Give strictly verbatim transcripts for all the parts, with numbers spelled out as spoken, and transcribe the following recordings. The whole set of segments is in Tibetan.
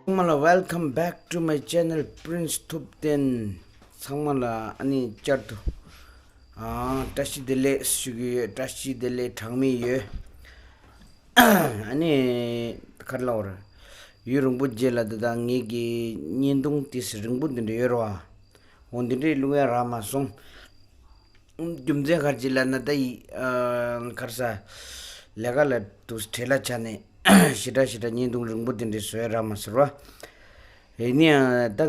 ཚང་མ་ལ། Welcome back to my channel, Prince Thupten. ཚང་མ་ལ་ཨ་ནི་བསྐྱར་དུ་ཨ་བཀྲ་ཤིས་བདེ་ལེགས་ཞུ་གི་ཡོད། བཀྲ་ཤིས་བདེ་ལེགས་གྲངས་མེད་ཡོད། ཨ་ནི་ག་རེ་ལབ་དགོས་རེད། ཡུན་རིང་པོ་རྗེས་ལ་འདི་དག་ངེད་ཀྱི་བརྙན་ཐུང་ཏོག་ཙམ་རིང་པོ་འདི་འདྲ་ཡོད་རེད་བ། འོ་འདི་འདྲའི་བླུག་ཡ་རག་མ་སོང་། རྒྱུ་མཚན་ག་རེ་ཅིག་ལབ་ན་ད་ཡི་ཨ་ག་རེ་ཟ། ལས་ཀ་ལ་འདུག་བྲེལ་ལ་ཆགས་ནས་ཞེ་དྲག་ཞེ་དྲག་བརྙན་ཐུང་རིང་པོ་འདི་འདྲ་བཟོ་ཡ་རག་མ་སོང་བ། ཡིན་ན་ཡང་ད་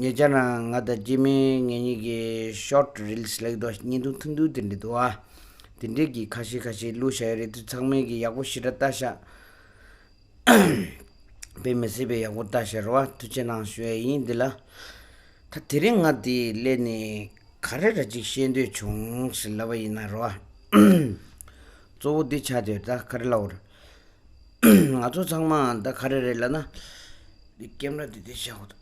ཉེ་ཆར་རང་ང་དང་སྐྱེ་དམན་ངེད་གཉིས་ཀྱི་ཤོར་ཊི་རིལ་སི་ལབ་ཀྱི་འདུག་བརྙན་ཐུང་ཐུང་ཐུང་དེ་འདྲ་འདུག་ཨ། དེ་འདྲའི་གི་ཁ་ཤས་ཁ་ཤས་བླུགས་བཞག་ཡོད་རེད། དེ་ཚང་མས་གི་ཡག་པོ་ཞེ་དྲག་ལྟ་ཤག་དཔེ་མི་སྲིད་པའི་ཡག་པོ་ལྟ་ཤག་རེད་བ། ཐུགས་རྗེ་གནང་ཞུ་ཡ་ཡིན། འདི་ལ་ད་དེ་རིང་ང་འདི་སླེབས་ནས་ག་རེ་ར་ཅིག་བཤད་འདོད་བྱུང་ཟེར་ལབ་པ་ཡིན་ན་རེད་བ། གཙོ་བོ་འདི་ཆགས་བསྡད་ཡོད། ད་ག་རེ་ལབ་དགོས་རེད། ང་ཚོ་ཚང་མ་ད་ག་རེ་རེད་ལབ་ན། འདི་ཀེམ་ར་འདི་འདི་བཞག་དགོས་འདུག་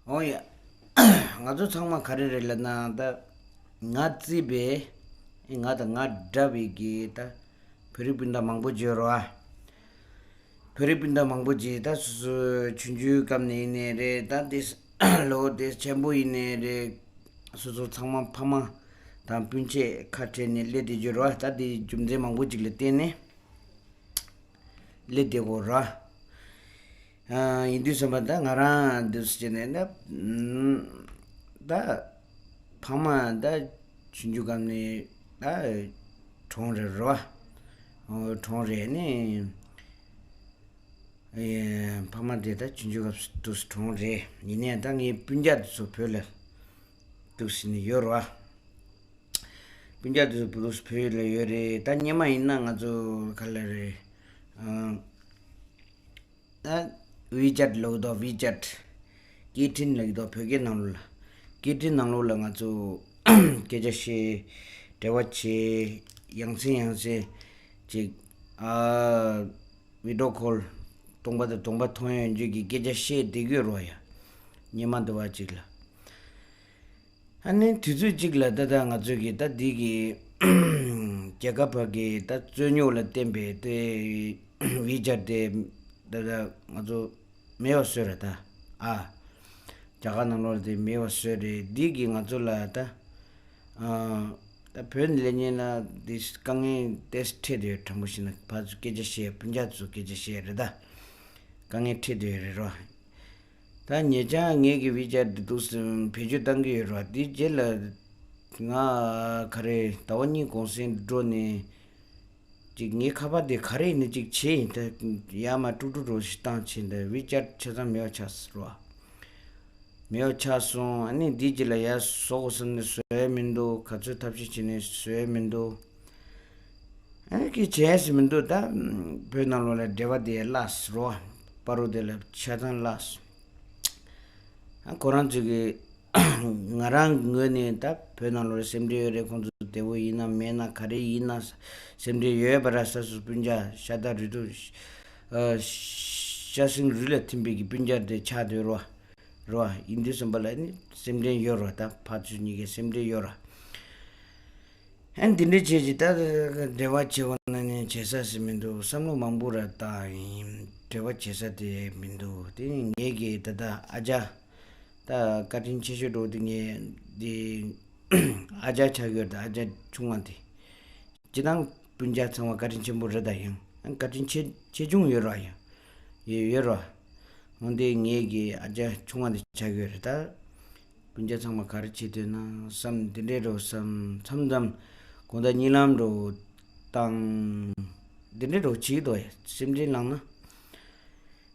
འོ་ཡ། ང་ཚོ་ཚང་མ་ག་རེ་རེད་ལབ་ན་ད། ང་བརྩིས་པའི་ང་དང་ང་འདྲ་བའི་གི་ད་བོད་རིགས་སྤུན་ཟླ་མང་པོ་ཅིག་ཡོད་རེད་བ། བོད་རིགས་སྤུན་ཟླ་མང་པོ་ཅིག་ད་སོ་སོའི་ཆུང་ཆུང་སྐབས་ནས་ཡིན་ནའི་རེད། ད་དེ་ལོ་དེ་ཆེན་པོ་ཡིན་ནའི་རེད། སོ་སོ་ཚང་མ་ཕ་མ་དང་སྤུན་མཆེད་ཁ་བྲལ་ནས་སླེབས་བསྡད་ཀྱི་ཡོད་རེད་བ། ད་དེ་རྒྱུ་མཚན་མང་པོ་ཅིག་ལ་བརྟེན་ནས་སླེབས་བསྡད་ཀྱི་ཡོད་རེད་བ། ཡིན་དུས་ཙམ་པ་ད་ང་རང་འདུག་སེ་བྱས་ནས་ད་ད་ཕ་མ་ད་ཆུང་ཆུང་སྐབས་ནས་ད་གྲོངས་རེད་རོ། གྲོངས་རེད་ནི། ཕ་མ་དེ་ད་ཆུང་ཆུང་སྐབས་སུ་འདུག་སེ་གྲོངས་རེད། ཡིན་ནའི་ད་ངའི་སྤུན་ཀྱག་དེ་ཚོ་བོད་ལ་འདུག་སེ་ནི་ཡོད་རོ། སྤུན་ཀྱག་དེ་ཚོ་བོད་ལ་ཡོད་རེད། ད་སྔོན་མ་ཡིན་ན་ང་ཚོ་ག་ལ་རེད། ད་ཝི་ཅེཊ་ལབ་ཀྱི་འདུག་ཝི་ཅེཊ། སྐད་འཕྲིན་ལབ་ཀྱི་འདུག་བོད་སྐད་ནང་ལོགས་ལ། སྐད་འཕྲིན་ནང་ལོགས་ལ་ང་ཚོ་སྐད་ཆ་བཤད། འབྲེལ་བ་བྱེད། ཡང་སེ་ཡང་སེ་ཅིག་ཨ་བི་ཌི་ཡོ་ཀོལ། གདོང་པ་དང་གདོང་པ་མཐོང་ཡོང་རྒྱུ་གི་སྐད་ཆ་བཤད་བསྡད་ཀྱི་ཡོད་རེད་བ་ཡ། སྔོན་མ་འདི་བ་ཅིག་ལ། ཨ་ནི་དུས་ཚོད་གཅིག་ལ་ད་ལྟ་ང་ཚོས་ཀྱི་ད་འདི་གི་རྒྱལ་ཁབ་བར་གྱི་ད་རྩོད་རྙོག་ལ་བརྟེན་པའི་དེ་ཝི་ཅེཊ་དེ་ད་ལྟ་ང་ཚོ་མེད་པ་བཟོས་རེད་ད། ཨ། རྒྱ་གར་ནང་ལོགས་ལ་དེ་མེད་པ་བཟོས་རེད། འདི་གིས་ང་ཚོ་ལ་ད་ཨ་ད་བོད་ནས་སླེབས་མཁན་ལ་འདི་དཀའ་ངལ་ཏོག་ཙམ་འཕྲད་བསྡད་ཡོད། དྲང་པོ་བཤད་ན་ཕར་ཚུར་སྐད་ཆ་བཤད། སྤུན་ཀྱག་ཚོ་སྐད་ཆ་བཤད་རེད་ད། དཀའ་ངལ་འཕྲད་བསྡད་ཡོད་རེད་རོ། ད་ཉེ་ཆར་ངེད་ཀྱི་ཝི་ཅེཊ་འདི་འདུག་སེ་བེད་སྤྱོད་བཏང་གི་ཡོད་རེད་བ། དེའི་རྗེས་ལ་ང་ག་རེ་ཟླ་བ་གཉིས་གོང་སེང་འགྲོ་ནས་ཅིག་ངའི་ཁ་པར་དེ་ག་རེ་ཡིན་ན་ཅིག་བྱས་ཡིན། ད་ཡར་མར་དཀྲུག་དཀྲུག་འགྲོ་ཞིག་བཏང་བྱས། ད་ཝི་ཅེཊ་ཆ་ཚང་མེད་པ་ཆགས་སོང་རེད་བ། མེད་པ་ཆགས་སོང་། ཨ་ནི་འདིའི་རྗེས་ལ་ཡར་བཟོ་དགོས་བསམ་ནས་བཟོ་ཡ་མི་འདུག་ག་ཚོད་ཐབས་ཤེས་བྱས་ནས་བཟོ་ཡ་མི་འདུག་ཨ་ནི་ཀི་བྱས་སི་མི་འདུག་ད་བོད་ནང་ལོགས་ལ་འབྲེལ་བ་དེ་བརླགས་རོ། པ་རུ་དེ་ལ་ཆ་ཚང་བརླགས། ཨ་ཁོ་རང་ཚོས་ཀྱི་ང་རང་གི་ངོས་ནས་ད་བོད་ནང་ལོགས་ལ་སེམས་ཁྲལ་ཡོད་རེད། ཁོང་ཚོ་བདེ་བོ་ཡིན་ན་མེད་ན་ག་རེ་ཡིན་ན་སེམས་ཁྲལ་ཡོད་པ་ར། ས་སུ་སྤུན་ཀྱག་ཤ་སྟག་རུས་ཏོག་ཤ་སེང་རུས་ལ་ཐིམ་པའི་གི་སྤུན་ཀྱག་དེ་ཆགས་སྡོད་རོ། རོ། ཡིན་དུས་ཙམ་པ་ལ་ནི་སེམས་ཁྲལ་ཡོད་རོ། ད་ཕར་ཚུར་གཉིས་ཀའི་སེམས་ཁྲལ་ཡོད་རོ། ཨ་འདི་འདྲ་བྱས་ཀྱི་ད་འབྲེལ་བ་བྱེད་འོང་ན་ནི་བྱེད་ས་ཟིག་མི་འདུག་བསམ་བློ་མང་པོ་ར་བཏང་ཡིན། འབྲེལ་བ་བྱེད་ས་དེ་མི་འདུག་དེ་ནི་ངེད་ཀྱི་ད་ལྟ་ཨ་ཅག་ད་བཀའ་དྲིན་ཆེ་ཤོས་འགྲོ་དེ་ངེད་དེ་ཨ་ཅག་ཆགས་ཡོད། ད་ཨ་ཅག་ཆུང་བ་དེ་སྤྱི་བཏང་སྤུན་ཀྱག་ཚང་མ་བཀའ་དྲིན་ཆེན་པོ་རེད། ད་ཡང་ཨ་བཀའ་དྲིན་ཆེ་ཆེ་ཆུང་ཡོད་ར། ཡང་ཡོད་ཡོད་ར། འོན་ཏེ་ངེད་ཀྱི་ཨ་ཅག་ཆུང་བ་དེ་ཆགས་ཡོད་རེད་ད། སྤུན་ཀྱག་ཚང་མ་ག་རེ་བྱེད་འདོད་ན་བསམ་འདི་འདྲའི་འགྲོ་བསམ། མཚམས་མཚམས་དགོང་དག་གཉིད་ལམ་འགྲོ་བཏང་འདི་འདྲའི་འགྲོ་བྱེད་དོ་ཡ། སེམས་ཁྲལ་ལངས་ན།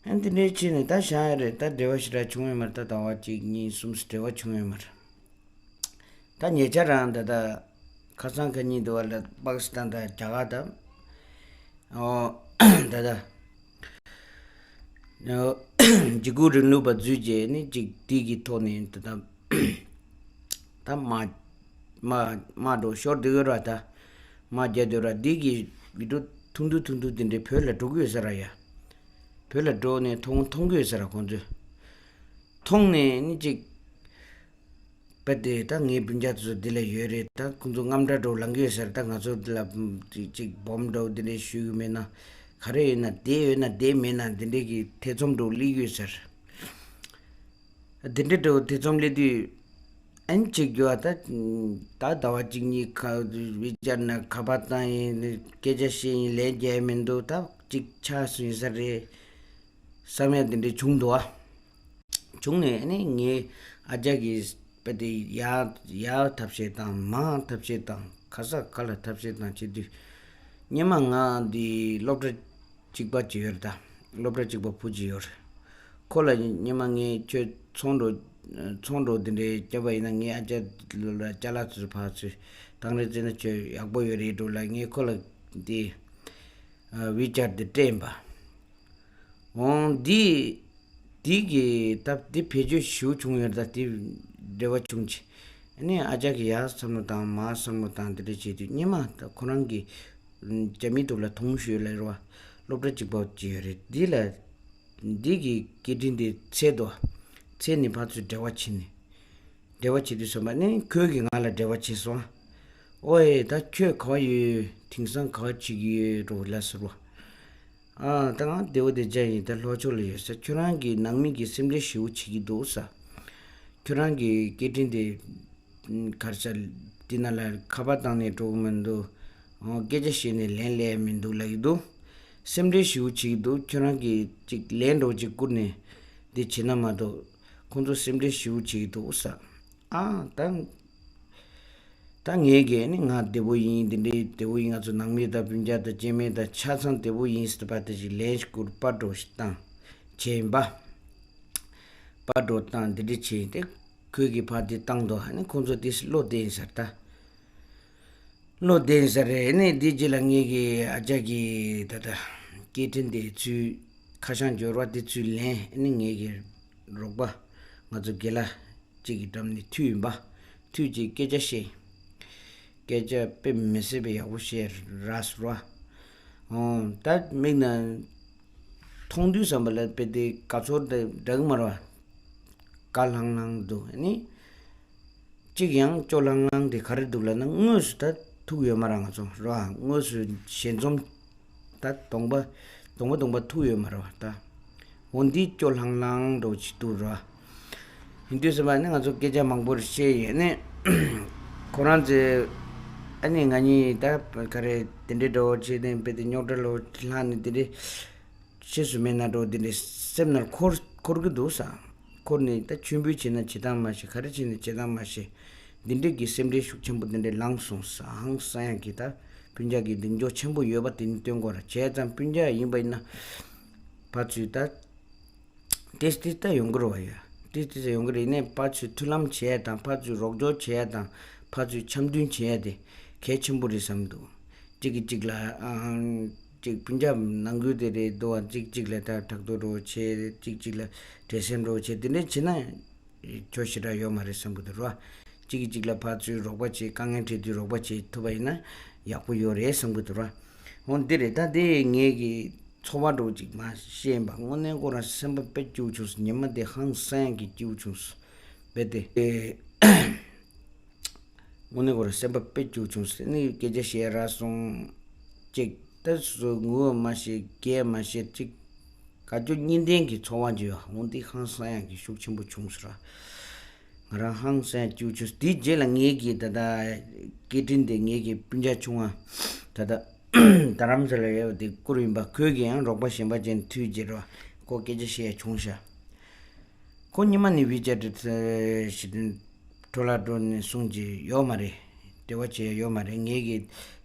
ཨ་འདི་འདྲའི་བྱས་ནས་ད་བཞག་ཡ་རེད། ད་འབྲེལ་བ་ཞེ་དྲག་བྱུང་ཡོད་མ་རེད། ད་ཟླ་བ་གཅིག་གཉིས་གསུམ་འབྲེལ་བ་བྱུང་ཡོད་མ་རེད། ད་ཉེ་ཆར་རང་ད་ལྟ་ཁ་སང་ཁ་ཉིན་དུ་བ་ལ་པ་ཀི་སི་ཐན་དང་རྒྱ་གར་དང་། ཨོ། ད་ལྟ་འཇིགས་སྐུལ་རིང་ལུགས་པ་འཛུལ་རྗེས་ནི་ཅིག་དེ་གི་ཐོག་ནས་ད་ལྟ་ད་དམག་དམག་དམག་འགྲོ་ཤོར་དེ་གི་ར། ད་དམག་རྒྱག་དེ་ར། དེ་གི་བི་ཌི་ཡོ་ཐུང་ཐུང་ཐུང་ཐུང་དེ་འདྲའི་བོད་ལ་འགྲོ་གི་ཡོད་ས་ར་ཡ། བོད་ལ་འགྲོ་ནས་མཐོང་མཐོང་གི་ཡོད་ས་ར་ཁོང་ཚོས། མཐོང་ནས་ནི་ཅིག་དཔེ་དེ་ད་ངའི་སྤུན་ཀྱག་ཚོ་འདི་ལ་ཡོད་རེད། ད་ཁོང་ཚོ་དངངས་སྐྲག་འདྲ་བོ་ལངས་ཀྱི་ཡོད་ས་རེད། ད་ང་ཚོ་འདི་ལ་ཅིག་ཅིག་སྦོམ་འདྲ་བོ་འདི་འདྲའི་ཞུ་གི་མེད་ན། ག་རེ་ཡོད་ན་བསྡད་ཡོད་ན་བསྡད་མེད་ན་འདི་འདྲའི་གི་ཐེ་ཚོམ་འདྲ་བོ་སླེབས་ཡོད་ཟེར། འདི་འདྲའི་འདྲ་བོ་ཐེ་ཚོམ་སླེབས་དུས། ཨན་གཅིག་རྒྱུ་བ་ད། ད་ཟླ་བ་གཅིག་གཉིས་ཁ་བི་ཅར་ན་ཁ་པར་བཏང་ཡིན་སྐད་ཆ་བཤད་ཡིན་ལན་རྒྱག་མི་འདུག་ད་གཅིག་ཆགས་སུ་ཡིན་ས་རེད། བསམ་ཡ་འདི་འདྲའི་བྱུང་འདུག་ཨ། བྱུང་ནས་ཨ་ནི་ངའི་ཨ་ཅག་གིས་དཔེ་དེ་ཡར་ཡར་ཐབས་ཤེས་དང་མར་ཐབས་ཤེས་དང་ག་ས་ག་ལ་ཐབས་ཤེས་དང་བྱེད་དུས། སྔོན་མ་ང་འདི་སློབ་གྲྭ་གཅིག་པ་ཅིག་ཡོད་རེད་ད། སློབ་གྲྭ་གཅིག་པ་བུ་ཅིག་ཡོད་རེད། ཁོ་ལ་སྔོན་མ་ངས་ཁྱོད་ཚོང་འགྲོ་ཚོང་འགྲོ་འདི་འདྲའི་སྐྱབས་པ་ཡིན་ན་ངའི་ཨ་ཅག་ལ་ཅ་ལག་ཚོ་ཕར་ཚུར་བཏང་རེས་བྱས་ན་ཁྱོད་ཡག་པོ་ཡོད་རེད་འགྲོ་ལ་ངས་ཁོ་ལ་འདི་ཝི་ཅར་འདི་སྤྲད་ཡིན་པ། འོང་འདི། འདི་གི་ད་འདི་བེད་སྤྱོད་ཞུ་བྱུང་ཡོད་ད་འདི་འབྲེལ་བ་བྱུང་ཆེ། ཨ་ནི་ཨ་ཅག་གི་ཡར་བསམ་བློ་བཏང་མར་བསམ་བློ་བཏང་འདི་འདྲ་བྱེད་དུས་སྔོན་མ་ད་ཁོ་རང་གི་རྒྱ་མི་དུ་ལ་དུང་ཞུས་ལ་རེད་བ། སློབ་གྲྭ་གཅིག་པ་ཅིག་ཡོད་རེད་འདི་ལ། འདི་གི་སྐད་འཕྲིན་འདི་འཚོལ་དོ། འཚོལ་ནས་ཕར་ཚུར་འབྲེལ་བ་བྱེད་ནས། འབྲེལ་བ་བྱེད་དུས་སོང་པ་ནི་ཁོས་གི་ང་ལ་འབྲེལ་བ་བྱས་སོང་། ཨོའེ་ད་ཁྱོད་ག་བ་ཡོད་དེང་སང་ག་བ་བྱེད་ཀྱི་ཡོད་འགྲོ་ལ་ཟེར་བ། ཨ་ད་ང་བདེ་བོ་བདེ་འཇགས་ཡིན་ད་ལྷོ་ཕྱོགས་ལ་ཡོད་ས་ཁྱོད་རང་གི་ནང་མི་གི་སེམས་ཁྲལ་ཞེ་པོ་བྱེད་ཀྱི་འདུག་ས། ཁྱོད་རང་གི་སྐད་འཕྲིན་དེ་གར་ས་དེ་ན་ལ་ཁ་པར་བཏང་ནས་འགྲོ་གི་མི་འདུག་ཨོ་སྐད་ཆ་བཤད་ནས་ལན་སླེབས་མི་འདུག་ལབ་ཀྱི་འདུག་སེམས་ཁྲལ་ཞེ་པོ་བྱེད་ཀྱི་འདུག་ཁྱོད་རང་གིས་ཅིག་ལན་འདྲ་བོ་ཅིག་བསྐུར་ནས་འདི་བྱེད་ན་མ་གཏོགས་ཁོང་ཚོ་སེམས་ཁྲལ་ཞེ་པོ་བྱེད་ཀྱི་འདུག་ས། ཨ་ད། ད་ངས་གས་ནི་ང་བདེ་པོ་ཡིན་འདི་འདྲའི་བདེ་པོ་ཡིན་ང་ཚོ་ནང་མི་དང་སྤུན་ཀྱག་དང་སྐྱེ་དམན་དང་ཆ་ཚང་བདེ་པོ་ཡིན་ཟེར་བ་དེ་ཞིག་ལན་ཞིག་བསྐུར་པར་འགྲོ་ཞིག་བཏང་བྱས་ཡིན་པ། པར་འགྲོ་བཏང་འདི་འདྲ་བྱས་ཏེ་ཁོས་གི་ཕར་དེ་བཏང་དོ་ཨ་ནི་ཁོང་ཚོ་དེ་བློ་བདེ་ཡིན་ཟེར་ད། བློ་བདེ་ཡིན་ཟེར་རེད་ནི་འདི་རྗེས་ལ་ངས་གི་ཨ་ཅག་གི་ད་ད་སྐད་འཕྲིན་དེ་ཚུར་ཁ་བྱང་འབྱོར་བ་དེ་ཚུར་ལན་ཨ་ནི་ངས་གི་རོགས་པ་ང་ཚོ་དགེ་ལགས། གཅིག་གི་འགྲམ་ནས་མཐུད་ཡིན་པ། མཐུད་ཅིག་སྐད་ཆ་བཤད། སྐད་ཆ་དཔེ་མི་སྲིད་པའི་ཡག་པོ་བཤད་ར་སོ་ར། ཨོ་ད་མིག་ན་མཐོང་དུས་བསམ་པ་ལ་དཔེ་དེ་ག་ཚོད་འདྲ་གི་མ་རེད་བ། དགའ་ལྷང་ལྷང་འདུག་ནི། གཅིག་ཡང་སྐྱོ་ལྷང་ལྷང་དེ་ག་རེ་འདུག་ལབ་ན་དངོས་སུ་ད་ཐུག་ཡོད་མ་རེད་ང་ཚོ་ར་དངོས་སུ་ཞལ་འཛོམས། ད་གདོང་པ་གདོང་པ་གདོང་པ་ཐུག་ཡོད་མ་རེད་བ་ད། འོ་འདི་སྐྱོ་ལྷང་ལྷང་འགྲོ་ཅིག་འདུག་ར། ཡིན་དུས་ཟེར་བ་ནི་ང་ཚོ་སྐད་ཆ་མང་པོ་བཤད་ཡོད་ནི། ཁོ་རང་ཚོས་ཨ་ནི་ང་གཉིས་ད་ག་རེ་དེ་འདྲའི་འགྲོ་བྱས་ནས་དཔེ་དེ་རྙོག་དྲ་ལོ་ལྷག་ནས་དེ་འདྲའི་ཤེས་སུ་མེད་ན་འགྲོ་དེ་འདྲའི་སེམས་ནང་འཁོར་འཁོར་གི་འདུག་ས། འཁོར་ནས་ད་མཆོད་འབུལ་བྱས་ན་བྱེད་སྟངས་མ་ཤེས་ག་རེ་བྱས་ན་བྱེད་སྟངས་མ་ཤེས། འདི་འདྲའི་གི་སེམས་ཁྲལ་ཤུགས་ཆེན་པོ་འདི་འདྲའི་ལངས་སོང་ས་ཧང་སང་ཡང་གི་ད་སྤུན་ཀྱག་གི་གདེང་འཇོག་ཆེན་པོ་ཡོད་པ་དེ་ནི་སྟོན་དགོས་ར་བྱས་ཙང་སྤུན་ཀྱག་ཡིན་པ་ཡིན་ན་ཕར་ཚུར་ད་ཏིས་ཏིས་ད་ཡོང་གི་རེད་བ་ཡ་ཏིས་ཏིས་ད་ཡོང་གི་རེད་ནས་ཕར་ཚུར་མཐུན་ལམ་བྱས་དང་ཕར་ཚུར་རོགས་སྐྱོར་བྱས་དང་ཕར་ཚུར་འཆམ་མཐུན་བྱས་ཏེ་གལ་ཆེན་པོ་རེད་བསམ་འདུག་གཅིག་གིས་གཅིག་ལ་ཨང་། གཅིག་སྤུན་ཀྱག་ནང་ཁུལ་དེ་རེད་འདུག་བ་གཅིག་གཅིག་ལ་ད་ཕྲག་དོག་འགྲོ་བྱེད་གཅིག་གཅིག་ལ་འབྲེལ་སེམས་འགྲོ་བྱེད་དེ་འདྲ་བྱེད་ན་ཁྱོད་ཞེ་དྲག་ཡོད་མ་རེད་བསམ་གི་འདུག་ར། གཅིག་གིས་གཅིག་ལ་ཕར་ཚུར་རོགས་པ་བྱེད་དཀའ་ངལ་འཕྲད་དུས་རོགས་པ་བྱེད་ཐུབ་པ་ཡིན་ན་ཡག་པོ་ཡོད་རེད་བསམ་གི་འདུག་ར། འོ་འདི་རེད་ད་དེ་ངས་གི་ཚོར་བ་འགྲོ་གཅིག་མ་ཤེས་པ་དངོས་གནས་ཁོ་རང་སེམས་པ་དཔེ་སྐྱིད་པོ་བྱུང་སོང་ཉི་མ་དེ་ཧང་སང་ཡང་གི་སྐྱིད་པོ་བྱུང་སོང་བས་དེ། དངོས་གནས་ཁོ་རང་སེམས་པ་དཔེ་སྐྱིད་བྱུང་ཟེར་ནི་སྐད་ཆ་བཤད་ར་སོང་། ཅིག་ད་སུ་ངུ་བ་མ་ཤེས་རྒྱལ་མ་ཤེས་ཅིག་ག་ཅུ་གཉིས་ལྡན་གྱི་ཚོར་བ་འཇུ་བ་འོང་འདི་ཧང་སང་ཡང་གི་ཤུགས་ཆེན་པོ་བྱུང་ཟེར། ང་རང་ཧང་སང་ཡང་སྐྱིད་བྱུང་དེའི་རྗེས་ལ་ངེད་ཀྱི་ད་ལྟ་སྐད་འཕྲིན་དེ་ངེད་ཀྱི་སྤུན་ཀྱག་ཆུང་བ་ད་ལྟ་རྡ་རམ་ས་ལ་ཡོད་པ་དེ་བསྐུར་ཡིན་པ་ཁོས་ཀྱི་ཡང་རོགས་པ་གཞན་པ་ཅན་མཐུད་རྗེས་ར་ཁོ་སྐད་ཆ་བཤད་ཡ་བྱུང་ཤག་ཁོ་ཉི་མ་ནས་ཝི་ཅེཊ་ཞིག་འཕྲོ་བརླག་འགྲོ་ནས་གསུང་གི་ཡོད་མ་རེད། འབྲེལ་བ་བྱས་ཡོད་མ་རེད། ངེད་ཀྱི་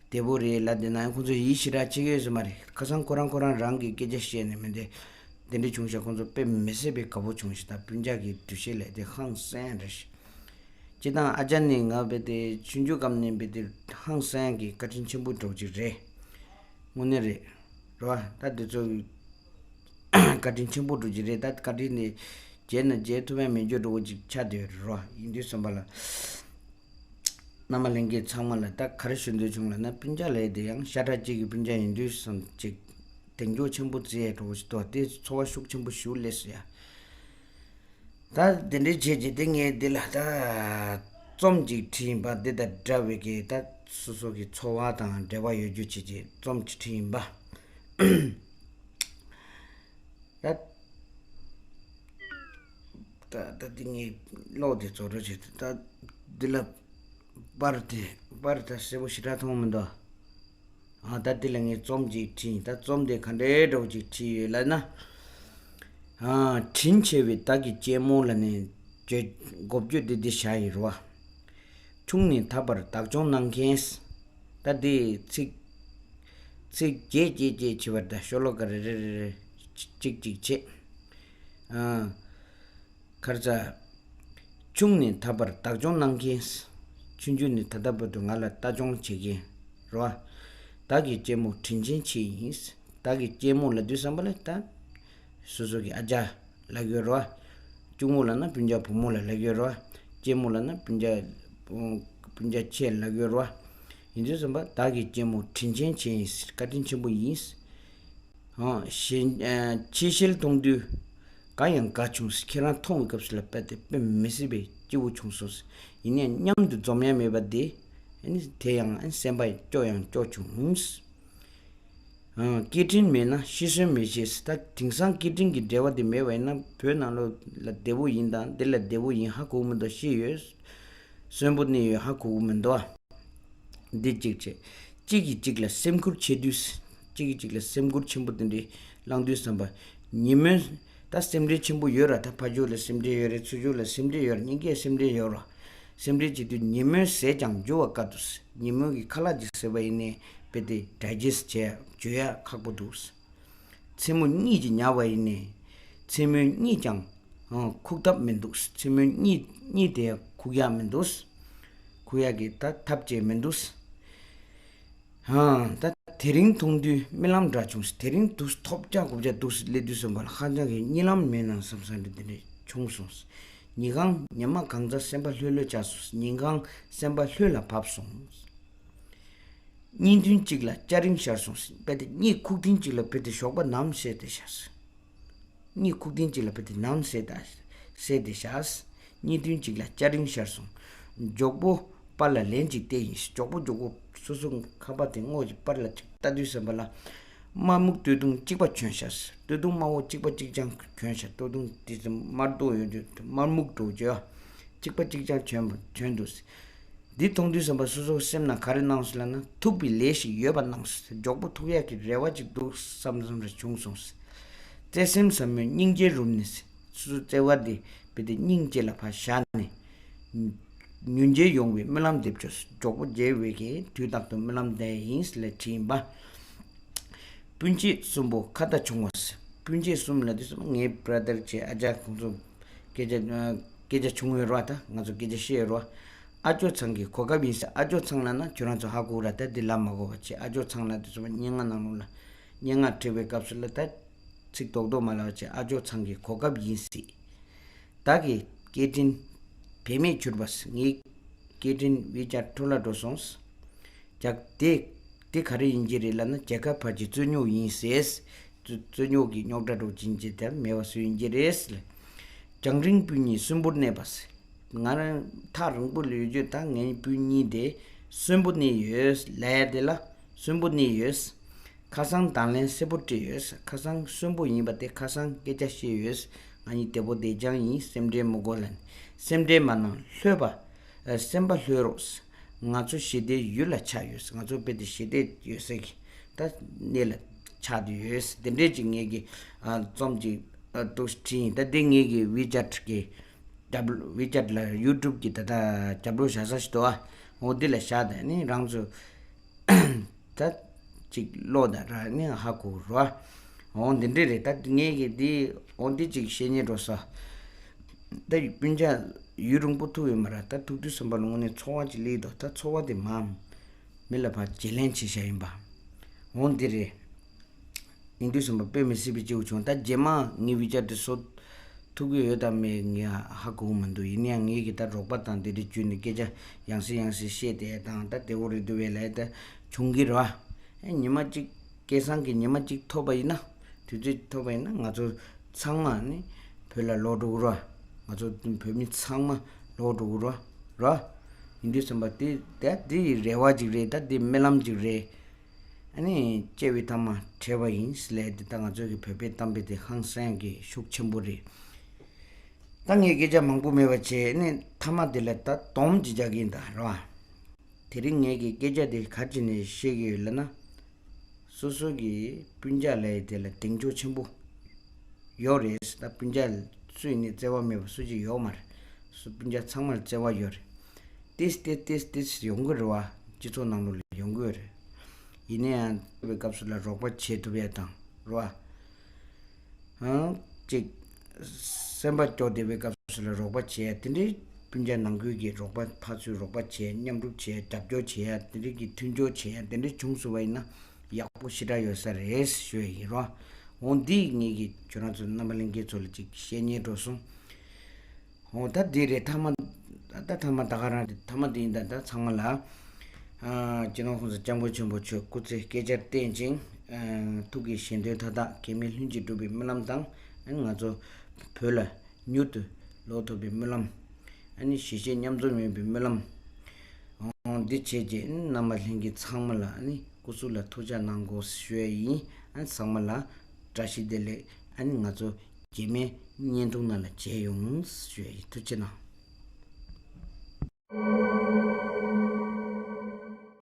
བདེ་པོ་རེད་ལབ་བསྡད་ན་ཡང་ཁོང་ཚོ་ཡིད་ཞེ་དྲག་ཆེ་གི་ཡོད་ས་མ་རེད། ཁ་སང་ཁོ་རང་ཁོ་རང་རང་གི་སྐད་ཆ་བཤད་ནས་མི་འདི་དེ་འདྲ་བྱུང་ཤག་ཁོང་ཚོ་དཔེ་མི་སྲིད་པའི་དགའ་པོ་བྱུང་ཤག་ད་སྤུན་ཀྱག་གི་འདུ་ཤེས་ལས་དེ་ཧང་སང་རེད་ཤག་སྤྱིར་བཏང་ཨ་ཅག་ནི་ང་བས་དེ་ཆུང་ཆུང་སྐབས་ནས་བས་དེ་ཧང་སང་གི་བཀའ་དྲིན་ཆེན་པོ་འགྲོ་གི་རེད། དངོས་གནས་རེད། རེད་བ། ད་དེ་ཚོ་བཀའ་དྲིན་ཆེན་པོ་འགྲོ་གི་རེད། ད་བཀའ་དྲིན་ནི་བརྗེད་ན་བརྗེད་ཐུབ་ཡ་མེད་རྒྱུ་འགྲོ་གི་ཅིག་ཆགས་བསྡད་ཡོད་རེད་བ། ཡིན་དུས་བསམ་པ་ལ་མནའ་མ་ལེན་མཁན་ཚང་མ་ལ་ད་ག་རེ་ཞུ་འདོད་བྱུང་ལབ་ན་སྤུན་ཀྱག་ལས་དེ་ཡང་ཤ་ཁྲག་གཅིག་གི་སྤུན་ཀྱག་ཡིན་དུས་བསམ་ཅིག་གདེང་འཇོག་ཆེན་པོ་བྱས་འགྲོ་གི་ཅིག་དོ་དེ་ཚོར་བ་ཤུགས་ཆེན་པོ་ཞིག་སླེབས་སོང་ཡ། ད་དེ་འདྲའི་བྱས་རྗེས་དེ་ངས་འདི་ལ་ད་རྩོམ་ཅིག་བྲིས་ཡིན་པ། འདི་དང་འདྲ་བའི་གི་ད་སོ་སོ་གི་ཚོར་བ་དང་འབྲེལ་བ་ཡོད་རྒྱུ་བྱས་རྗེས་རྩོམ་ཅིག་བྲིས་ཡིན་པ། ད་ད་ད་འདི་ངས་ཀློག་དེ་རྫོགས་འགྲོ་བྱེད་དུ་ད་འདི་ལ་པར་དེ་པར་ད་གསལ་པོ་ཞེ་དྲག་མཐོང་མི་འདུག་ཨ་ད་འདི་ལ་ངས་རྩོམ་ཅིག་བྲིས་ཡིན། ད་རྩོམ་དེ་ག་འདྲའི་འདྲ་བོ་ཅིག་བྲིས་ཡོད་ལབ་ན། ཨ་དྲིན་ཆེ་བའི་བདག་གི་གཅེན་མོ་ལ་ནི་བརྗོད་འགོ་བརྗོད་འདི་འདི་བཞག་ཡིན་རོ། ཆུང་ནས་ད་བར་བདག་སྐྱོང་གནང་མཁན། ད་འདི་ཚིག་ཚིག་བརྒྱད་བརྒྱད་བརྒྱད་བྱེད་པར་ད་ཤོ་ལོ་ཀ་རེ་རེ་རེ་རེ་གཅིག་གཅིག་བྱེད། ཨ། ཁར་ཙ། ཆུང་ནས་ད་བར་བདག་སྐྱོང་གནང་མཁན། ཆུང་ཆུང་ནས་ད་ལྟ་བར་དུ་ང་ལ་ལྟ་སྐྱོང་བྱེད་མཁན་རོ། བདག་གི་གཅེན་མོ་དྲིན་ཆེན་ཆེ་ཡིན། བདག་གི་གཅེན་མོ་ལབ་དུས་ཙམ་པ་ལ་ད། སོ་སོ་གི་ཨ་ཅག་ལབ་ཡོད་རོ། གཅུང་མོ་ལབ་ན་སྤུན་ཀྱག་བུ་མོ་ལ་ལབ་ཡོད་རོ། གཅེན་མོ་ལབ་ན་སྤུན་ཀྱག་སྤུན་ཀྱག་ཆེ་ལབ་ཡོད་རོ། ཡིན་དུས་ཙམ་པ་བདག་གི་གཅེན་མོ་དྲིན་ཆེན་ཆེ་ཡིན། བཀའ་དྲིན་ཆེན་པོ་ཡིན། ཨང་། ཞེ་ཨ་ཆེ་ཞལ་མཐོང་དུས་དགའ་ཡང་དགའ་བྱུང་། ཁྱེད་རང་མཐོང་བའི་སྐབས་སུ་ལ་དཔེ་དེ་དཔེ་མི་སྲིད་པའི་སྐྱིད་པོ་བྱུང་སོང་། ཡིན་ནའང་མཉམ་དུ་འཛོམས་ཡ་མེད་པ་དེ། ཨ་ནི་དེ་ཡང་ཨ་ནི་སེམས་པ་སྐྱོ་ཡང་སྐྱོ་བྱུང་། ཨང་། སྐད་འཕྲིན་མེད་ན་ཤི་གསོན་མི་ཤེས། ད་དེང་སང་སྐད་འཕྲིན་གྱི་འབྲེལ་བ་དེ་མེད་པ་ཡིན་ན་བོད་ནང་ལོགས་ལ་བདེ་པོ་ཡིན་དང་འདི་ལ་བདེ་པོ་ཡིན་ཧ་གོ་གི་མི་འདུག་ཤི་ཡོད། གསོན་པོ་གནས་ཡོད་ཧ་གོ་གི་མི་འདུག་འདི་གཅིག་བྱས། གཅིག་གིས་གཅིག་ལ་སེམས་ཁུར་བྱེད་དུས། གཅིག་གིས་གཅིག་ལ་སེམས་ཁུར་ཆེན་པོ་དེ་འདྲའི་བླངས་དུས་ཙམ་པ། ཉིན་མོའི་ད་སེམས་ཁྲལ་ཆེན་པོ་ཡོད་ར། ད་ཕ་ཕྱོགས་ལ་སེམས་ཁྲལ་ཡོད་རེད། ཚུར་ཕྱོགས་ལ་སེམས་ཁྲལ་ཡོད་རེད། གཉིས་ཀས་སེམས་ཁྲལ་ཡོད་ར། སེམས་ཁྲལ་བྱེད་དུས་ཉིན་མོའི་ཟས་ཀྱང་འཇུ་བ་དཀའ་འདུག་ཉིན་མོའི་གི་ཁ་ལག་ཅིག་ཟས་པ་ཡིན་ནའི་རྦད་དེ་ཌའི་ཇེ་སི་བྱས་འཇུ་ཡ་ཁག་པོ་འདུག་མཚན་མོ་གཉིད་ཅིག་ཉལ་བ་ཡིན་ནའི། མཚན་མོའི་གཉིད་ཀྱང་ཨང་ཁུག་ཐབས་མི་འདུག་མཚན་མོའི་གཉིད་གཉིད་དེ་ཁུག་ཡག་མི་འདུག་ཁུག་ཡག་གི་ད་ཐབས་ཅིག་མི་འདུག་ཨང་། ད་དེ་རིང་མཐོང་དུས་རྨི་ལམ་འདྲ་བྱུང་། དེ་རིང་དུས་ཐོབ་རྒྱག་དགོས་རྒྱག་འདུག་སླེབས་དུས་ཙམ་པ་ལ་ཧ་ཅང་གི་རྨི་ལམ་མེད་ན་བསམ་བསམ་འདྲ་དེ་འདྲ་བྱུང་སོང་། ཉིན་གང་ཉི་མ་གང་ཚ་སེམས་པ་ལྷོད་ལྷོད་ཆགས་སོང་། ཉིན་གང་སེམས་པ་ལྷོད་ལ་བབས་སོང་། གཉིད་ཐུན་གཅིག་ལ་སྐྱ་རེངས་ཤར་སོང་། རྦད་དེ་གཉིད་ཁུག་ཐུན་གཅིག་ལ་རྦད་དེ་ཞོགས་པ་ནམ་བསད་དེ་ཤར་སོང་། གཉིད་ཁུག་ཐུན་གཅིག་ལ་རྦད་དེ་ནམ་བསད་ད་བསད་དེ་ཤར། གཉིད་ཐུན་གཅིག་ལ་སྐྱ་རེངས་ཤར་སོང་། མགྱོགས་པོ་པར་ལ་ལན་གཅིག་བལྟས་ཡིན། མགྱོགས་པོ་མགྱོགས་པོ་སོ་སོ་ཁ་པར་དེ་སྔོག་ཅིག་པར་ལ་ཅིག་ལྟ་དུས་ཙམ་པ་ལ། དམར་སྨུག་སྟོད་ཐུང་གཅིག་པ་གྱོན་ཤག་སྟོད་ཐུང་དམར་པོ་གཅིག་པ་གཅིག་རྐྱང་གྱོན་ཤག་སྟོད་ཐུང་དེ་ཙམ་དམར་མདོག་ཡོད་དུས་དམར་སྨུག་འདྲ་བོ་བྱས། གཅིག་པ་གཅིག་རྐྱང་གྱོན་པ་གྱོན་འདུག་འདི་མཐོང་དུས་ཙམ་པ་སོ་སོའི་སེམས་ནང་ག་རེ་སྣང་སོང་ལབ་ན། ཐུག་པའི་ལས་ཤིག་ཡོད་པ་སྣང་སོང་། མགྱོགས་པོ་ཐུག་ཡག་གི་རེ་བ་ཅིག་འདུག་བསམ་བསམ་རེ་བྱུང་སོང་། བརྩེ་སེམས་ཟབ་མོས་སྙིང་རྗེའི་རུམ་ནས། སོ་སོའི་བརྩེ་བ་འདི་རྦད་དེ་སྙིང་རྗེ་ལ་ཕར་བཞག་ནས། ཉུང་མཇལ་ཡོང་བའི་སྨོན་ལམ་འདེབས་ཆོག་མགྱོགས་པོ་མཇལ་བའི་གི་དུས་རྟག་ཏུ་སྨོན་ལམ་འདེབས་ཡིན་ལབ་བྲིས་ཡིན་པ། སྤུན་མཆེད་གསུམ་པོ་ཁ་བརྡ་བྱུང་བ། སྤུན་མཆེད་གསུམ་ལབ་དུས་ཙམ་ངའི་བྷ་ར་དར་བྱས་ཨ་ཅག་ཁོང་ཚོ་སྐད་ཆ་སྐད་ཆ་བྱུང་ཡོད་རེད་བ། ད་ང་ཚོ་སྐད་ཆ་བཤད་ཡོད་རེད་བ། ཨ་ཇོ་ཚང་གི་གོ་སྐབས་ཡིན་ཟེར། ཨ་ཇོ་ཚང་ལབ་ན་ཁྱོད་རང་ཚོ་ཧ་གོ་ར། ད་འདི་ལབ་མ་དགོས་པ་བྱས། ཨ་ཇོ་ཚང་ལབ་དུས་ཙམ་སྙན་ངག་ནང་ལོགས་ལ་སྙན་ངག་བྲིས་པའི་སྐབས་སུ་ལ་ད་ཚིག་རྡོག་རྡོག་མ་ལབ་པ་བྱས། ཨ་ཇོ་ཚང་གི་གོ་སྐབས་ཡིན་ཟེར། བདག་གི་སྐད་འཕྲིན་བེད་མེད་གྱུར་པ། ངའི་སྐད་འཕྲིན་ཝི་ཅེཊ་འཕྲོ་བརླག་འགྲོ་སོང་། རྒྱ་དེ་དེ་ག་རེ་ཡིན་གྱི་རེད་ལབ་ན། རྒྱལ་ཁབ་བར་གྱི་རྩོད་རྙོག་ཡིན་ཟེར། རྩོད་རྩོད་རྙོག་གི་རྙོག་དྲ་འདྲ་བོ་ཅིག་ཡིན་གྱི་དེ་མེད་པ་བཟོས་ཡིན་གྱི་རེད། རྒྱང་རིང་སྤུན་གཉིས་གསོན་པོར་གནས་པ། ང་རང་ཐག་རིང་པོ་ལ་ཡོད་རྒྱུ་དང་ངའི་སྤུན་གཉིས་དེ་གསོན་པོ་གནས་ཡོད་ལབ་ཡ་དེ་ལ་གསོན་པོ་གནས་ཡོད། ཁ་སང་དང་ལེན་གསལ་པོ་བྲིས་ཡོད། ཁ་སང་གསོན་པོ་ཡིན་པ་དེ་ཁ་སང་སྐད་ཆ་བཤད་ཡོད། ང་གཉིས་བདེ་པོ་བདེ་རྐྱང་ཡིན། སེམས་ཁྲལ་མི་དགོས་ལབ། སེམས་ཁྲལ་མ་གནང་། ལྷོད་པ། ཨ། སེམས་པ་ལྷོད་རོགས། ང་ཚོ་ཞི་བདེའི་ཡུལ་ལ་ཆགས་ཡོད། ང་ཚོ་རྦད་དེ་ཞི་བདེ་ཡོད་ས་གི་ད་གནས་ལ་ཆགས་བསྡད་ཡོད། དེ་འདྲས་ཅིག་ངེད་ཀྱི་ཨ་རྩོམ་ཅིག་ཨ་འདུག་བྲིས་ཡིན། ད་འདི་ངེད་ཀྱི་ཝི་ཅེཊ་གི་རྒྱབ་ལོ། ཝི་ཅེཊ་ལ་ཡུ་ཊུབ་གི་ད་ལྟ་རྒྱབ་ལོགས་བཞག་ས་ཞིག་འདུག་ཨ། འོ་འདི་ལ་བཞག་དང་ནི་རང་ཚོ་ད་ཅིག་ཀློག་དང་ར་ནི་ཧ་གོ་རོ། འོ་འདི་འདྲས་རེད། ད་ངེད་ཀྱི་འདི་འོ་འདི་ཅིག་བཤད་སྙིང་འདོད་སོང་། ད་སྤུན་ཀྱག་ཡུན་རིང་པོ་ཐུག་ཡོད་མ་རེད། ད་ཐུག་དུས་ཙམ་པ་ལ་དངོས་གནས་ཚོར་བ་ཅིག་སླེབས་འདུག་ད་ཚོར་བ་དེ་མ་མི་ལ་ཕར་བརྗེ་ལེན་བྱེད་བཞག་ཡིན་པ། འོ་འདི་རེད། ཡིན་དུས་ཙམ་པ་དཔེ་མི་སྲིད་པའི་སྐྱིད་པོ་བྱུང་། ད་རྗེས་མ་ངའི་ཝི་ཅེཊ་དེ་བཟོ་ཐུབ་ཀྱི་ཡོད་དམ་མེད་ངས་ཧ་གོ་གི་མི་འདུག་ཡིན་ན་ཡང་ངེད་ཀྱི་ད་རོགས་པ་དང་དེ་འདྲ་བརྒྱུད་ནས་སྐད་ཆ་ཡང་སེ་ཡང་སེ་བཤད་དེ་དང་ད་བདེ་པོ་རེད་འདུག་བས་ལབ་ད་བྱུང་གི་རེད་བ། ཨེ་ཉི་མ་གཅིག་སྐལ་བཟང་གི་ཉི་མ་གཅིག་ཐོབ་པ་ཡིན་ན། དུས་ཚོད་ཐོབ་པ་ཡིན་ན་ང་ཚོ་ཚང་མ་ནི་བོད་ལ་ལོག་འགྲོ་གི་རེད་བ། ང་ཚོ་བོད་མི་ཚང་མ་ལོག་འགྲོ་གི་རེད་བ། རེད་བ། ཡིན་དུས་ཙམ་པ་དེ་ད་དེ་ཡི་རེ་བ་ཅིག་རེད། ད་དེ་རྨི་ལམ་ཅིག་རེད། ཨ་ནི་སྐྱེ་བའི་ཐ་མ་བྲལ་བ་ཡིན་ཟེར་ལབ་དེ། ད་ང་ཚོ་གི་བོད་པའི་གཏམ་དཔེ་དེ་ཧང་སང་གི་ཤུགས་ཆེན་པོ་རེད། ད་ངས་སྐད་ཆ་མང་པོ་མེད་པ་བྱས་ནས་མཐའ་མ་དེ་ལ་ད་སྡོམ་ཅིག་རྒྱག་གི་ཡིན་ད་རེད་བ། དེ་རིང་ངས་ཀྱི་སྐད་ཆ་དེ་ག་རེ་བྱས་ནས་བཤད་ཀྱི་ཡོད་ལབ་ན། སོ་སོ་གི་སྤུན་ཀྱག་ལབ་ཡས་དེ་ལ་གདེང་འཇོག་ཆེན་པོ་ཡོད་རེད། ད་སྤུན་ཀྱག་སུ་ཡིན་ནའི་བརྩེ་བ་མེད་པ་སུ་གཅིག་ཡོད་མ་རེད། སུ་སྤུན་ཀྱག་ཚང་མར་བརྩེ་བ་ཡོད་རེད། ཏིས་ཏིས་ཏིས་ཏིས་ཡོང་གི་རེད་བ། སྤྱི་ཚོགས་ནང་ལོགས་ལ་ཡོང་གི་ཡོད་རེད། ཡིན་ན་ཡང་བའི་སྐབས་སུ་ལ་རོགས་པ་བྱེད་ཐུབ་ཡ་དང་རེད་བ། ཨང་། གཅིག་སེམས་པ་སྐྱོ་བདེ་བའི་སྐབས་སུ་ལ་རོགས་པ་བྱེད་ཡ་དེ་འདྲའི་སྤུན་ཀྱག་ནང་ཁུལ་གྱི་རོགས་པ་ཕར་ཚུར་རོགས་པ་བྱེད་ཡ་མཉམ་རུབ་བྱེད་ཡ་རྒྱབ་སྐྱོར་བྱེད་ཡ་དེ་འདྲའི་གི་མཐུན་སྦྱོར་བྱེད་ཡ་དེ་འདྲའི་བྱུང་སོང་བ་ཡིན་ན་ཡག་པོ་ཞེ་དྲག་ཡོད་ས་རེད་ཞུ་ཡ་ཡིན་རོ། འོ་འདི་ངེད་ཀྱི་ཁྱོད་རང་ཚོ་རྣམ་པ་ལྷན་རྒྱས་ཚོ་ལ་ཅིག་བཤད་སྙིང་འདོད་སོང་། འོ་ད་འདི་རེད་མཐའ་མ། ད་མཐའ་མ་ད་ག་རང་རེད། མཐའ་མ་འདི་ཡིན་ད་ད་ཚང་མ་ལ། ཨ། སྤྱི་ནོར་༸གོང་ས་༸སྐྱབས་མགོན་ཆེན་པོ་མཆོག་སྐུ་ཚེ་བསྐལ་བརྒྱར་བརྟན་ཅིང་། ཨ། ཐུགས་ཀྱི་བཞེད་དོན་མཐའ་དག་གེགས་མེད་ལྷུན་གྱིས་འགྲུབ་པའི་སྨོན་ལམ་དང་། ཨ་ནི་ང་ཚོ་བོད་ལ་མྱུར་དུ་ལོག་ཐུབ་པའི་སྨོན་ལམ། ཨ་ནི་གཞིས་བྱེས་མཉམ་འཛོམས་ཡོང་བའི་སྨོན་ལམ། འོ་འདི་བྱས་རྗེས་རྣམ་པ་ལྷན་རྒྱས་ཚང་མ་ལ་ཨ་ནི་སྐུ་གཟུགས་ལ་ཐུགས་ཅག་གནང་དགོས་ཞུ་ཡ་ཡིན། ཨ་ནི་ཚང་མ་ལ་བཀྲ་ཤིས་བདེ་ལེགས། ཨ་ནི་ང་ཚོ་རྗེས་མའི་བརྙན་ཐུང་ནང་ལ་མཇལ་ཡོང་ཞུ་ཡ་ཡིན། ཐུགས་རྗེ་གནང་།